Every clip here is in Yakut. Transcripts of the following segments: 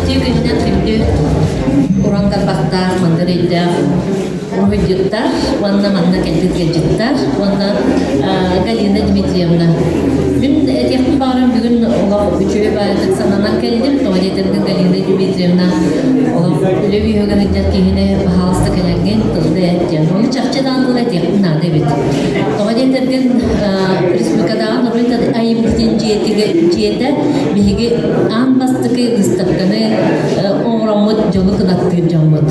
Үтүө күнүнэн күндү уран тарбахтаах, мындыр өйдөөх уруһуйдьуттар уонна манна кэлбит ыалдьыттар уонна Галина Дмитриевна. Мин этиэхпин баҕарам бүгүн олох үчүгэй баайытык сананан кэллим. Тоҕо диэтэргин Галина Дмитриевна олох үлэ үөһүгэр сылдьар киһини баһаалыста кэлэҥҥин тылда эт диэн. Ону чахчы даҕаны тыл этиэхпин наада эбит. Тоҕо диэтэргин республикатааҕы норуот айымньытын дьиэтэ биһиги аан бастакы выставканы оҥороммут дьону кынаттыыр дьоммут.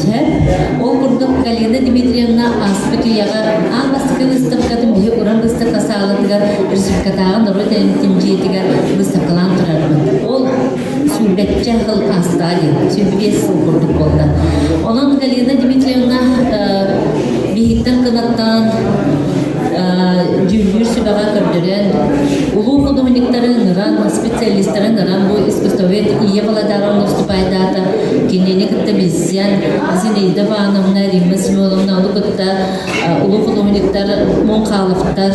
Ол курдук Галина Дмитриевна ааспыт үйэҕэ аан бастакы выставкатын биһи Уран выставка саалатыгар республикатааҕы норуот айымньытын дьиэтигэр выставкалаан турарбыт. Ол сүүрбэччэ сыл ааста диэн, 25 сыл курдук буолла. Онон Галина Дмитриевна биһиттэн кынаттаан дьүүллүүр сүбэҕэ көрдөрөн, улуу художниктары ыҥыран, специалистары ыҥыран бу искусствовед Ия Володаровна выступайдаата, кинини кытта билсэн, Зинаида Ивановна, Римма Семеновна ону кытта улуу художниктар Муҥхаловтар,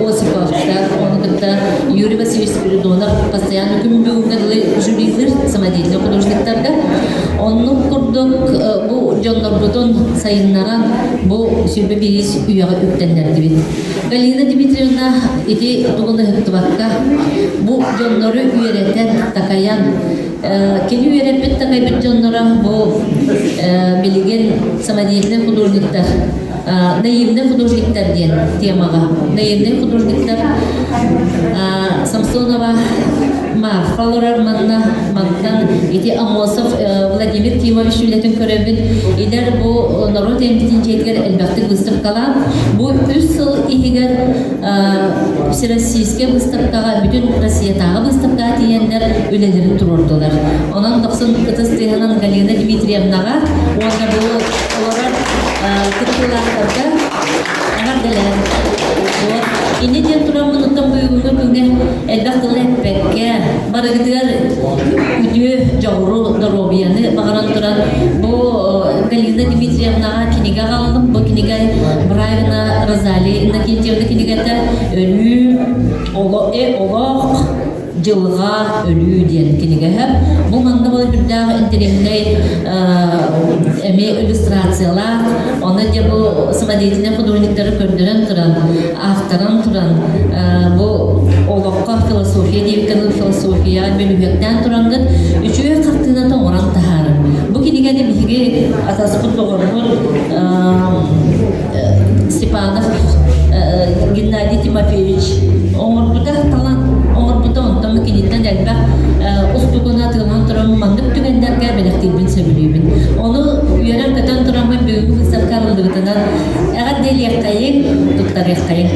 Осиповтар, ону кытта Юрий Васильевич Спиридонов постоянно күн бүгүҥҥэ дылы жюрилыр самодеятельный художниктарга. Оннук курдук бу дьоннорбутун сайыннаран бу 21 үйэҕэ үктэннэрдибит. Галина Дмитриевна ити тугун ыһыктыбакка бу дьоннору үөрэтэн, такайан Кини үөрэппит такайбыт дьонноро бу билигин самодеятельнай художниктар, наивный художниктар диэн темаҕа. Наивный художниктар Самсонова Марфа олорор манна, мантан ити Амосов Владимир Кимович үлэтин көрөбүн. Илэр бу норуот эмтитин дьиэтигэр элбэхтик выставкалаан, бу үс сыл иһигэр Всероссийскай выставкаҕа, бүтүн Россиятааҕы выставкаҕа тиийэннэр үлэлэрин туруордулар. Онон дохсун ытыс тыаһынан Галина Дмитриевнаҕа уонна бу олорор кыттыылаахтарга эҕэрдэлээн. Вот. Инньэ диэн тураммын оттон бүгүҥҥү күҥҥэ элбэх тылы эппэккэ, барыгытыгар үтүө дьоҕуру, доруобуйаны баҕаран туран бу Галина Дмитриевнаҕа кинигэ аҕаллым. Бу кинигэ Бравина Розалия Иннокентьевна кинигэтэ Өлүү олох дьылҕа өлүү диэн кинигэһэ. Бу манна бол үрдээх интэриэһинэй эмиэ иллюстрациялаах, онно дьэ бу самодеятельнай художниктары көрдөрөн туран, аахтаран туран, бу олоххо философия диэбиккэ философия бөлүһүөктээн тураҥҥыт үчүгэй хартыыната оҥорон таһаарар. Бу кинигэни биһиги атаспыт доҕорбут Степанов Геннадий Тимофеевич оҥорбута талан оҥорбута онтон киниттэн элбэх устугуна атыылаан туран маннык түгэннэргэ бэлэхтиирбин сөбүлүүбүн. Ону үөрэн-көтөн тураммын бүгүҥҥү быыстапка арыллыбытынан эҕэрдэлиэххэйиҥ, туттарыаххайыҥ.